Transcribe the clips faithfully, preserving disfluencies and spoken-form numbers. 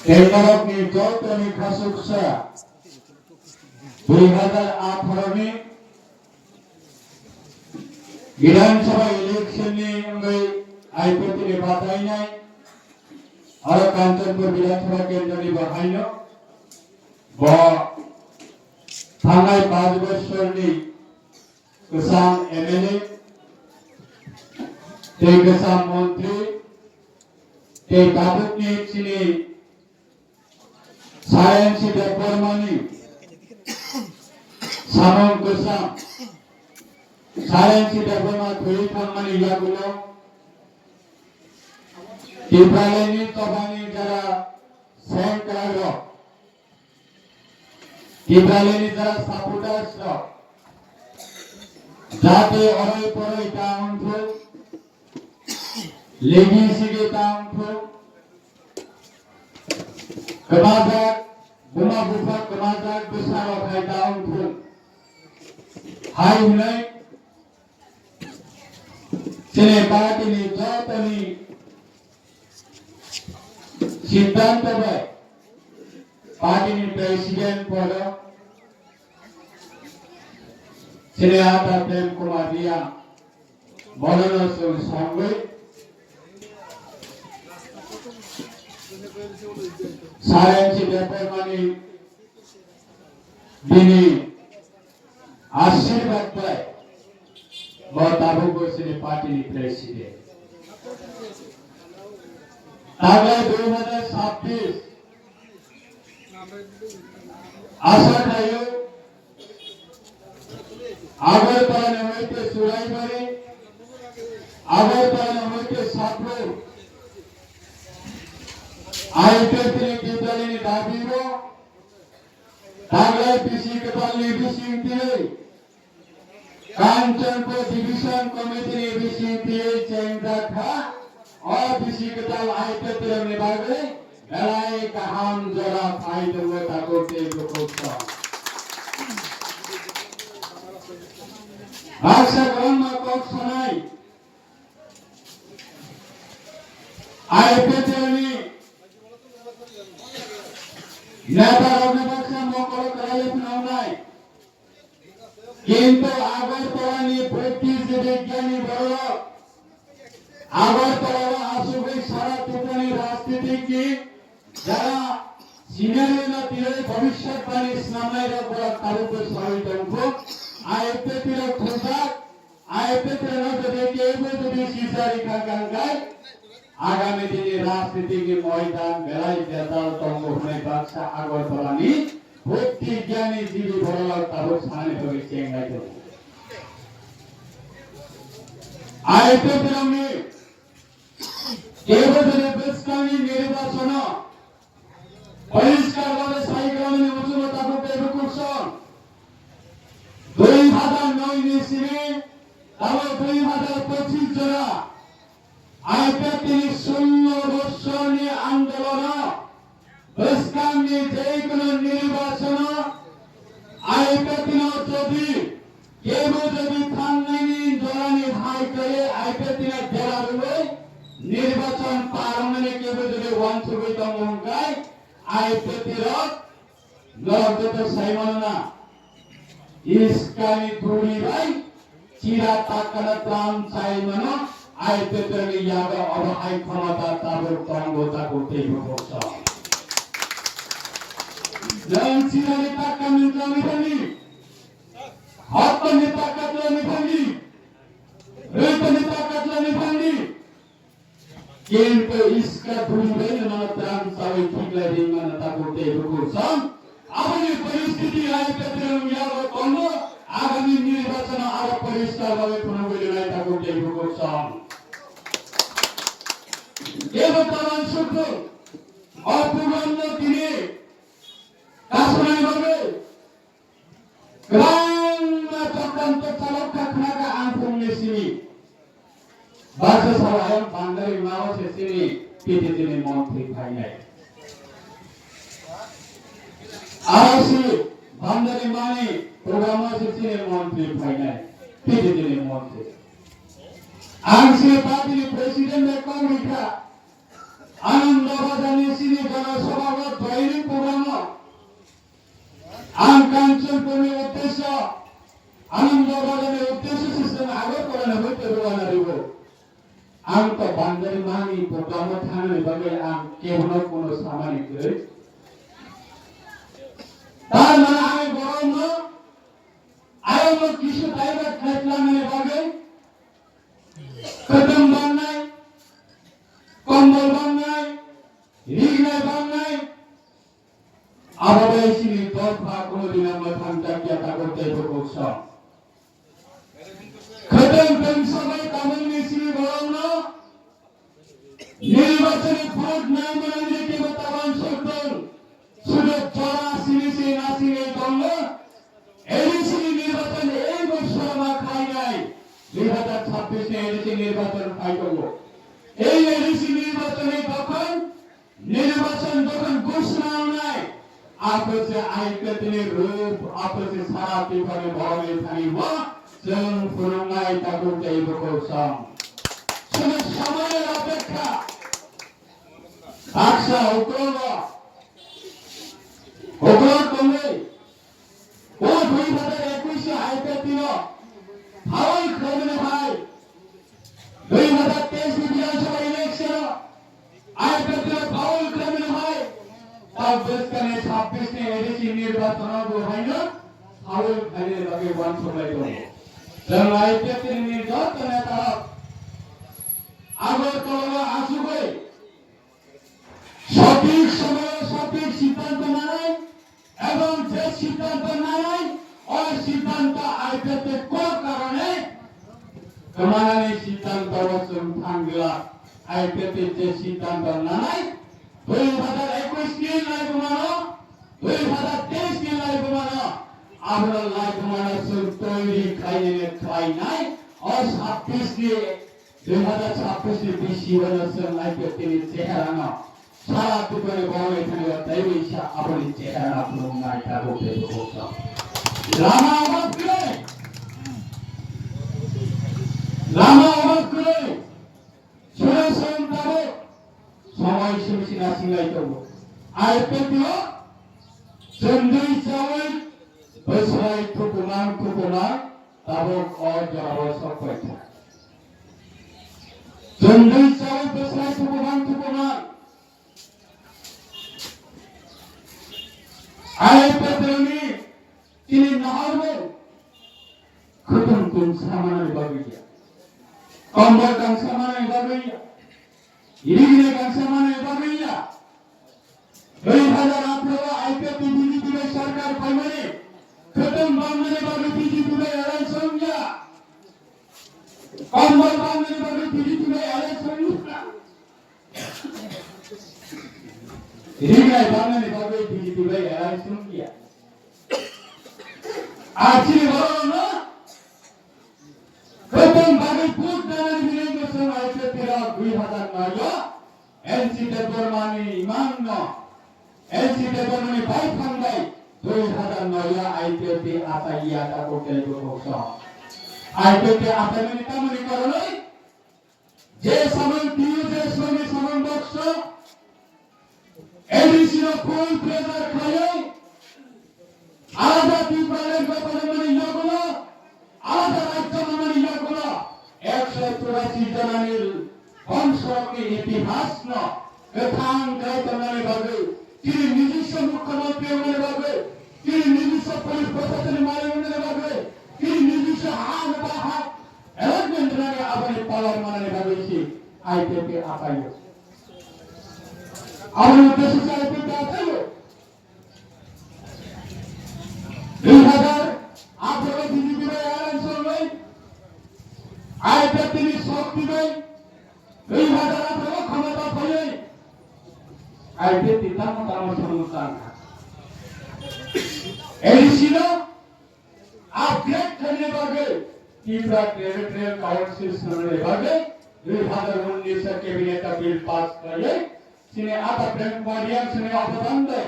Tei norok ni joto ni khasuksa dui hazar atharo ni Bidhan Sabha election ni wngwi I P F T ni batainai, aro Kanchanpur Bidhan Sabha kendro ni bo haino bo thangnai panch bosor ni kwcham M L A, tei kwcham montri, tei tabuk ni chini Saransi Debbarma ni samung kwcham, Saransi Debbarma thwi thangmani yagulo Tipraland ni tobani jara sengkrak rok, Tipraland ni jara supporters rok, jate oroi poroi ta wngthung, legi sigi ta wngthung, kwmajak, buma bupha kwmajak bwsa rok hai ta wngthung, hai hwnwi chini party ni joto ni siddhanto bai party ni president phono chini ata Prem Kumar Reang, bono no chwng songwi Saransi Debbarma ni bini asirbad bai bo tabuk bo chini party ni president. Taglai dui hazar sabbish asa khaio Agartala ni hoite Churaibari, Agartala ni hoite Satpur, I P F T ni Tipraland ni dabi o taglai bisi kwtal ni bising twi Kanchanpur Division Committee ni bising twi chengjakha, o bisi kwtal I P F T ni bagwi belai kaham jora phai tongo takhuk tei bukhuk song. Baksa kwbangma kok sanai I P F T ni neta rokni baksa mokolo kwlai phano wngnai. Kintu Agartala ni buddhijibi gyani borok, Agartala o achugwi sara Tripura ni rajniti ni jara scenario no twiwi bhobishyotbani snamnai rok borok tabukbo sawi tongkhu. I P F T rok thumjak, I P F T rok no jodi kebo jodi sisa rikha kangkhai, agami dini rajniti ni moidan belai bejal tongo hwnwi baksa Agartala ni buddhi gyani jibi borok tabuk sanani bagwi chenglai tongo. I P F T rokni kebo jodi bwskangni nirbachon o poriskar bhabe sai klamani muchungo tabuk tei bukhuk song. Dui hazar noi ni simi tamo dui hazar pochis jora I P F T ni sullo bosorni andolono bwskangni jekono nirbachono I P F T no jodi kebo jodi thangnaini jorani hai khlaiwi I P F T no dera rwwi nirbachon par wngnani kebo jodi uansugwi tongo hwnkhe I P F T rok norok joto sai mano na. Iskani duri bai chira takkano tram chai mano, I P F T ni yago obo hai khomota tabuk tongo takhuk tei bukhuk song. Nwng chirani takka nwng tongwi thangdi, hottorni takka tongwi thangdi, rwitoni takka tongwi thangdi. Kintu iska duri bai no mano tram chawi khiklai ri mano takhuk tei bukhuk song. Aboni poristhiti I P F T ni yago tongo, agami nirbachono aro poriskar bhabe phunugwi rinai takhuk tei bukhuk song. Kebo taman sukhu, o program no tini kasunai bagwi kwbangma chokranto chalok kha khna kha ang phung ni simi. Baksa salo ayang Bhandari ma o se chini P T G ni montri phainai. Aro si Bhandari mani program o se chini montri phainai, P T G ni montri. Ang si party ni president bai kok rikha, Ananda Bazar ni chini jana sabha program wo thangnani bagwi ang kebono kuno samani kwrwi. Tar mane ang borokno ayangno kisu divert khlai tlangnani bagwi, kwtwng bangnai, kombol bangnai, rignai bangnai, abo bai chini dopha kuno dina mwthang jakya takhuk tei bukhuk song. Khwtwng tongsa bai tamungni chini borokno nirbachoni vote nai manani kebo tabang sokdong. Sudu jora sini se nasingwi tongo. A D C ni nirbachon ei bosor ma khlainai, dui hazar chabbish ni A D C nirbachon phai tongo. Ei A D C nirbachon ni dokhon, nirbachon dokhon ghosona wngnai, apho se I P F T ni rup, apho se sara Tripura ni borok ni thani bo chwng phunuknai takhuk tei bukhuk song. Sini samaya apekha. Baksa ukrogo, ukrog tongwi, o dui hazar ekush I P F T no foul khlaimani hai, dui hazar teis ni Bidhan Sabha election o I P F T no foul khlaimani hai, tao bwskang ni chabbish ni A D C nirbachon o bo haino foul khlainani bagwi uansuk lai tongo. Chwng I P F T ni joto neta rok Agartala o achugwi sothik somoyo sothik siddhanto nanai, ebong je siddhanto nanai, o siddhanto I P F T kok karone kwmanani siddhanto o chwng thangla. I P F T je siddhanto nanai, dui hazar ekush ni laibuma no, dui hazar teis ni laibuma no, abono laibuma no chwng toiri khlainani khlainai, o chabbish ni Dui hazar chabbish ni bisi o no chwng I P F T ni chehera no sara Tripura ni borok ni thani o taiwi sa aboni chehera no phunuknai takhuk tei bukhuk song. Lama obo kwrwi. Lama obo kwrwi. Sura song tabuk somoi simi sina singlai tongo. I P F T o chwngdui chawi bwsai thukumang thukumang tabuk o jorao sokpai kha. Chwngdui chawi bwsai thukumang thukumang. Ai petrol ni chini nahar bo khwtwng tong samanani bagwi ya. Kombol tang samanani bagwi ya. Iri iri tang samanani bagwi ya. Dui hazar atharo I P F T B J P bai sarkar phaimani khwtwng bangnani bagwi B J P bai alliance wngya. Kombol bangnani bagwi B J P bai alliance wngya. Rignai bangnani bagwi B J P bai alliance wngya. Achini borokno khwtwng bagwi vote nanani bini bwswng I P F T rok dui hazar noi o N C Debbarma ni imang no, N C Debbarma ni baithang bai dui hazar noi o I P F T achai ya takhuk tei bukhuk song. I P F T achaimani tamoni karonwi je samung T U J S ni samung box o A D C no full pressure khlaiwi, alada Tipraland gothonomani yagulo, alada rajyo manani yagulo, ekso churasi jonani bongsorokni itihas no kwthang khlai tongnani bagwi, chini nijiswa mukhyamantri wngnani bagwi, chini nijiswa police proshasonni malik wngnani bagwi, chini nijiswa ha ba ha allotment rwnani aboni power manani bagwi se I P F T achaio. Aboni uddesyo se I P F T achaio. Dui hazar atharo B J P bai alliance wngwi, I P F T ni shokti bai, dui hazar atharo khomota phaiwi, I P F T tamo tamo samung tangkha. A D C no upgrade khlaina bagwi, Tripura Territorial Council swnamna bagwi, dui hazar unnish o cabinet o bill pass khlaiwi, chini ata Prem Kumar Reang sini obodan bai,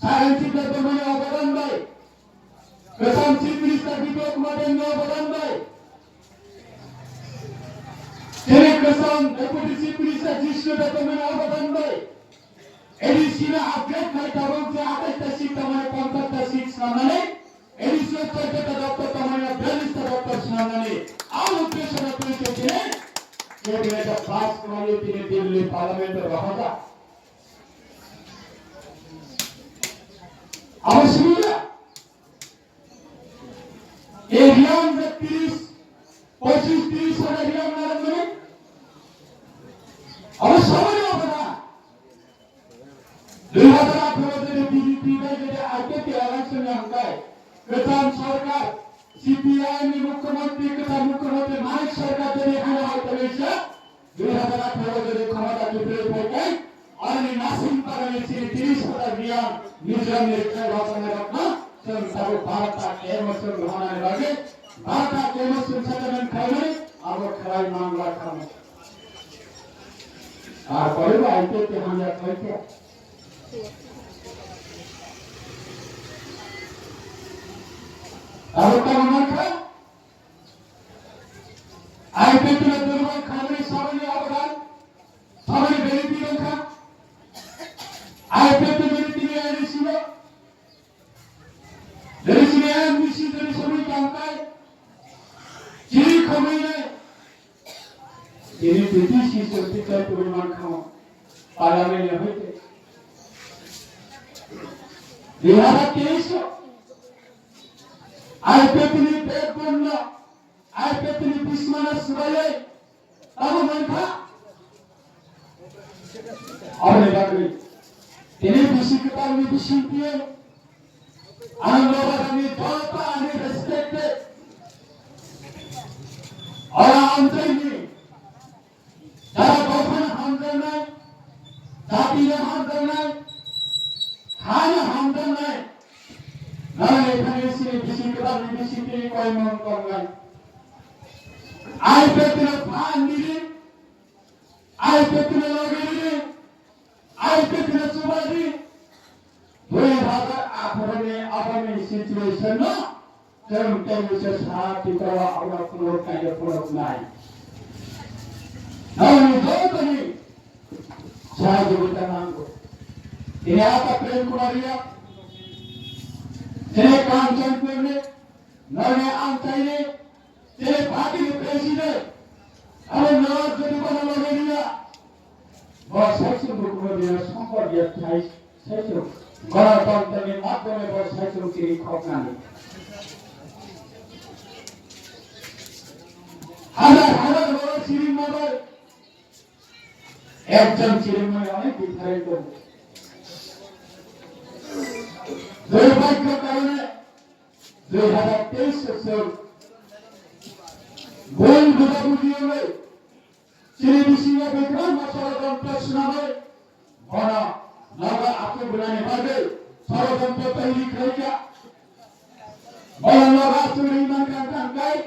Saranjit Debbarma ni obodan bai, kwcham Chief Minister Biplab Kumar Deb ni obodan bai, chini kwcham Deputy Chief Minister Jishnu Debbarma ni obodan bai, A D C no upgrade khlai tabuk je atais ta seat tongmani ponchas ta seat swnamnani, A D C o choddo ta doptor tongmani biyallis ta doptor swnamnani, abo uddesyo no twi se chini Cabinet pass khlaiwi tini Delhi Parliament o rohorjak. Abo simi ya. Ei Riang je tris, pochis tris hajar Riang narwkmani. Abo samani abo na. Dui hazar atharo jodi B J P bai jodi I P F T election ni hwnkhai, kwcham sorkar, C P I M ni mukhyamantri, kwcham mukhyamantri Manik Sarkar jodi haino hai tongwi sa, dui hazar atharo jodi khomota kiphilwi phai khe, aroni nasing parani chini tris hajar Riang Mizoram ni rwkthai rok tongnai rok no, chwng tabuk Bharata kemo chwng rohornani bagwi, Bharata kemo chwng settlement khlaimani, abo khlai mangla khamu. Tarpore bo I P F T hamya khlai khe. Abo tamo mankha? I P F T no durban khamani saboni obodan, saboni benefit wngkha. I P F T no tini A D C no Jodi chini M D C jodi somoi tangkai, chini khomoi nai, tini P T C sorti kai poriman khamo, parliament ni hoite. Dui hazar teis o, I P F T ni backbone no, I P F T ni bismana swbaiwi, tamo mankha. Aboni bagwi, tini bisi kwtal ni bising twi, ang Nobar ni joto ani respected, ora amchaini, jara dophano hamjaknai, jati no hamjaknai, ha no hamjaknai, nang ni thani sini bisi kwtal ni bising twi koimon tongnai. I P F T no phan di, I P F T no loge di, I P F T no chubai di. Dui hazar atharo ni aboni situation no chwng tei se sa Tripura o abono phunuk nai, phunuk nai. Nang ni joto ni sahajogita nango. Tini ata Prem Kumar Reang, tini Kanchanpur ni, nang ni ang chai ni, tini party ni president, abo nang jodi bono loge niya, bo saichung bukuno dia sompod dia thai saichung. Ganatantra ni madhyome bo saichung chiri khoknani. Hazar hazar boro chiri mobile. Ekjon chiri mani onek different tongo. Durbhagyo karone dui hazar teis song boi bujabuji ongwi chini bisingo bekrang ma sorojontro swnamwi bono nogo achu bunani bagwi sorojontro toiri khlaikha. Bono nogo achu ri mankha tangkai.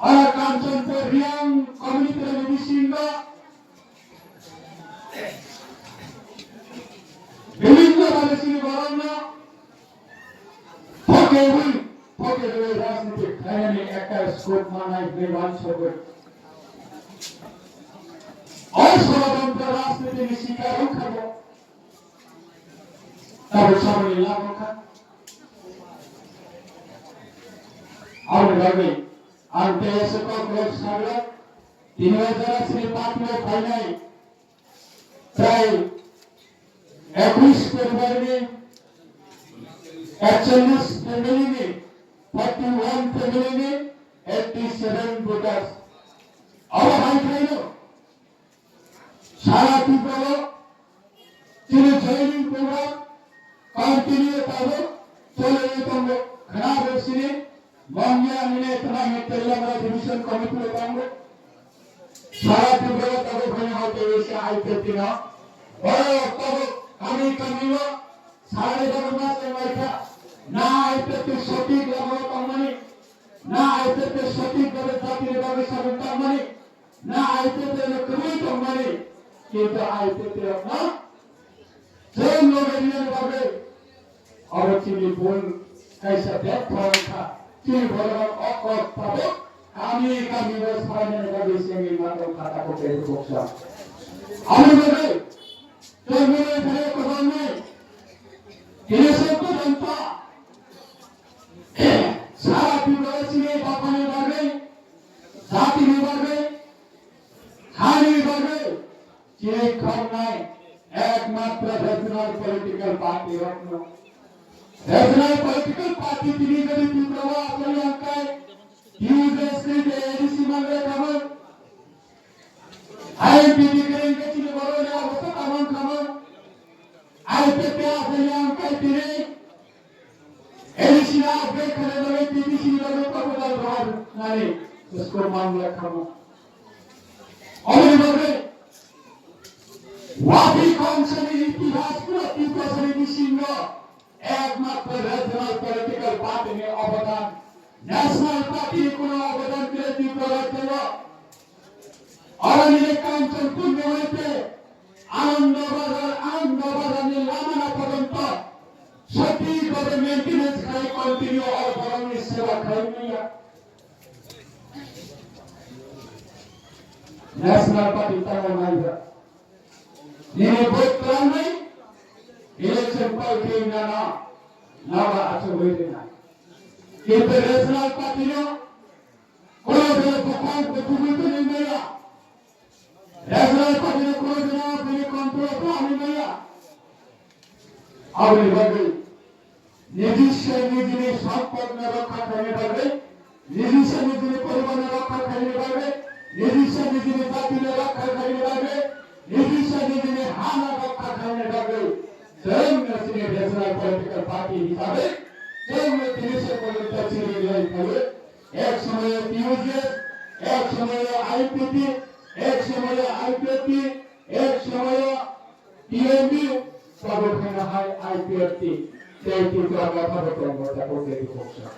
Oro Kanchanpur Reang community ni bisingo bibhinno bhabe chini borokno thokewi, thokewi rajniti khlainani ekta scope manai hinwi uansugwi. O sorojontro rajniti ni sikar wngkha bo. Tabuk samani lama kha. Aboni bagwi ang tei ese kok rok sagra, tini o jora chini party o phainai prai ekush poribar ni, ekchollish family ni, forty one family ni, eighty seven voters. Abo hai khlaino. Sara Tripura o chini joining program continue tabuk choli ye tongo. Khna bo sini Mongya nini thanai ni Teliamura Division Committee o tongo. Sara Tripura o tabuk phai hai tei se I P F T no. Boro tabuk kami kami o sara ni bagwi ma se mai kha. Na I P F T sothik lama o tongmani. Na I P F T sothik bagwi jati ni bagwi sabuk tangmani. Na I P F T no kwrwi tongmani, kintu I P F T rok no chwng loge rinani bagwi oro chini bun kaisa betha wngkha. Chini borok rok o kok tabuk kami kami bo salainani bagwi chengwi ma tongkha takhuk tei bukhuk sa. Aboni bagwi chwng mwnwi thani kwbangni tini se kwbangta sara Tripura chini dophani bagwi, jatini bagwi, Ekmatro regional political party rokno. Regional political party tini jodi Tripura wo asai yang khe, T U J S ni je A D C mangle kamo, I N P T khe ring khe chini boro ni obosta kamo kamo, I P F T asai yang khe tini A D C na upgrade khe nai bagwi T D C ni bagwi proposal rohor nani sesco mangle kamo. Oboni bagwi Wabi Council ni itihas kuno Tiprasa ni bisingo ekmatro regional political party ni obodan, national party ni kuno obodan khe Tripura rajyo o. Aro nini Kanchanpur ni hoite Ananda Bazar, Ananda Bazar ni lama no porjonto soti bhabe maintenance khai continue o borok ni seba khai manya. National Party tamo naiba. Nini vote klangnai election pai khe nana, naba achugwi rina. Kintu National Party no kono jora bukhang kuchugwi tongwi maya. Regional party no kono jora bini control o tongwi maya. Aboni bagwi nijiswa nijini sompod no rokha khaini bagwi, nijiswa nijini poribar no rokha khaini bagwi, nijiswa nijini jati no rokha khaini bagwi, nijiswa nijini ha no rokha khaini bagwi, chwng no chini regional political party hisabe, chwng no tini se porjonto chiri lai phaiwi, ek somoyo T U J S, ek somoyo I P T, ek somoyo I P T, ek somoyo T M B, sabo khaina hai I P F T, tei Tripura Motha bo tongmo ta bo tei boksa.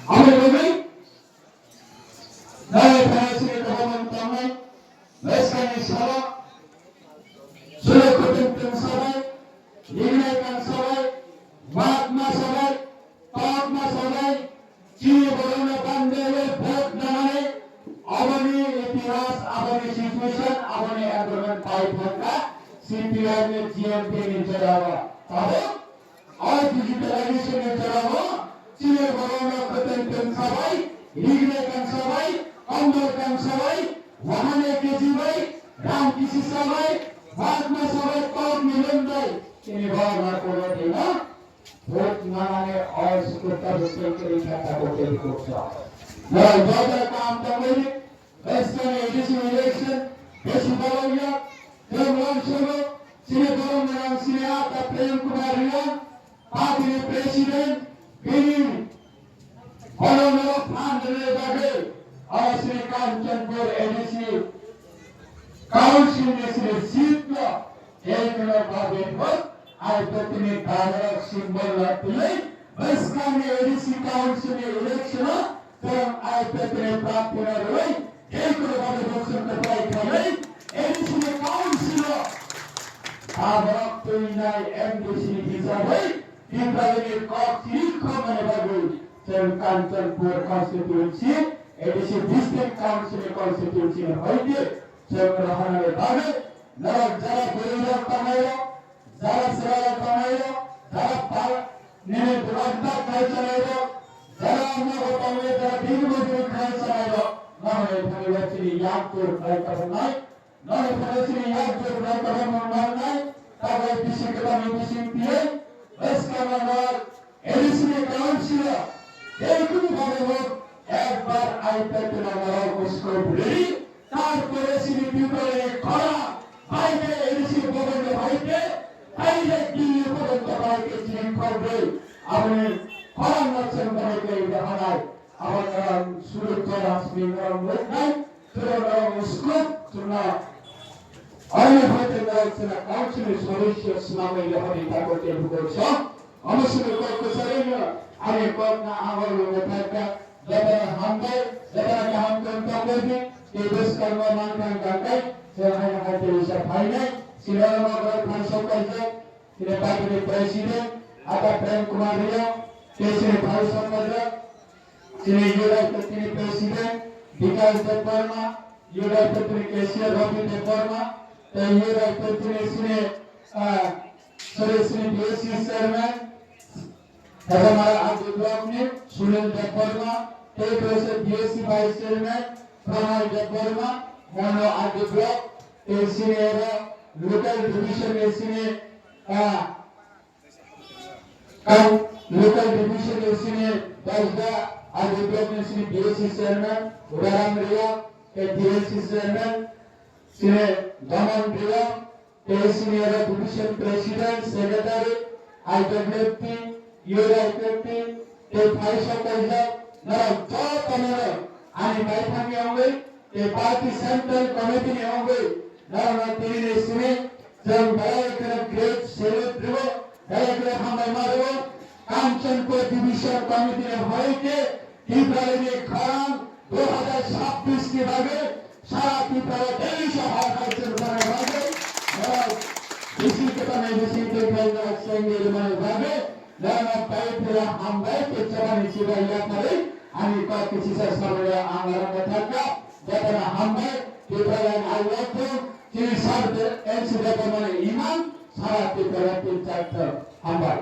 Abo ni bagwi, nai phai sini kaham tongnai, bwskang ni salo, Sule Khoteng Tengsa bai, Ringnai Kansa bai, Magma sa bai, Tokma sa bai, chini borok no bandai bai vote nanani, aboni itihas, aboni situation, aboni environment pai thangkha, C P I M ni G M P ni jora o. Tabuk, o digitalization ni jora o, chini borok no Khoteng Tengsa bai, Ringnai Kansa bai, Kombol Kansa bai, Wahane Keji bai, Ram Kisi sa bai, Magma sa bai, Tok Milon bai, chini borok no kono dina. Vote nanani o sukutta bwsai kwrwi kha ta bo tei buksa. Norok joto kaham tongmani, bwskangni A D C election besi bolong ya, tei uansukgo, chini borok ni rang chini ata Prem Kumar Reang, party ni president, bini borok no phan rwna bagwi, aro chini Kanchanpur A D C council ni chini seat no, tei kheno bagwi bo, I P F T ni banner o symbol no twiwi, bwskangni A D C council ni election o, tei I P F T ni prarthi no rwi, tei kheno bagwi bo chwng kwplai khlaiwi, A D C ni council o, banner o twinai M D C ni hisabwi, Tiprasa ni kok chiri khokmani bagwi, chwng Kanchanpur constituency, A D C district council ni constituency ni hoite, chwng rohornani bagwi, norok jara bwrwi rok tongnai rok, jara chwrai rok tongnai rok, jara pal-, nini dukan tak khai chanai rok, jara nogo tongnai, jara dini mojuri khai chanai rok, norokni thani bo chini yak jor khlai tongnai. Noni phano chini yak jor bai kabo mung nangnai, tabai bisi kwbangni bising tiyai, bwskang no A D C ni council o, tei kunu bagwi hok, ekbar I P F T no norok uskop rwi, tarpore chini Tripura ni khorang, bai khe A D C bhaban ni bai khe, direct Delhi porjonto bai khe chini khorang rwi, aboni khorang no chwng bai khe rwi hanai, abo norok sudu chora simi norok nuknai, Chwng rok scope chwngno. Ani phaitengno chwngno council ni sodosyo swnamwi rohorni takhuk tei bukhuk song. Omo simi kok kwcharwi no ani kokno ang oro lungwi thangkha. Jotoni hambai, jotoni kaham khe tongbai di. Tei bwskango manthang tangkhe, chwng haino hai tei sa phainai. Sinai rok phai sok paijak. Chini party ni president, Ata Prem Kumar Reang, tei chini phai sok paijak. Chini U D F ni president, Bikash Debbarma, U D F ni cashier Rabi Debbarma, tei U D F ni chini, ah, sorry, chini B S C chairman, Hajamara R D block ni Sunil Debbarma, tei B S C vice chairman, Pranay Debbarma, Mono R D block, tei chini oro Local division ni sini, ah, kam, local division ni sini Bajda, R D block ni sini B S C chairman Udaram Reang, tei D S C chairman sini Daman Reang, tei sini aro division president, secretary, I W F T, U I F T, tei phaisa kaijak, nrao joto no ani baithang ni ongwi, tei party central committee ni ongwi, nrao no tini ni simi, chwng belai kheno great salute rwo, belai kheno hambai ma rwo, Kanchanpur division committee ni hoi khe, Tipraland ni khorang dui hazar chabbish ni bagwi, sara Tripura o tei se hor hai chwng thangna bagwi, nrao bisi khe tangwi bisi tei khlaina chwngni rwmani bagwi, nrao no bai phira hambai tei chobani chibai yapharwi, ani kok khe sisa samaya ang aro khe thangkha, jotono hambai, Tipraland I love you, chini sub M C depamani imang, sara Tripura tin char thang hambai.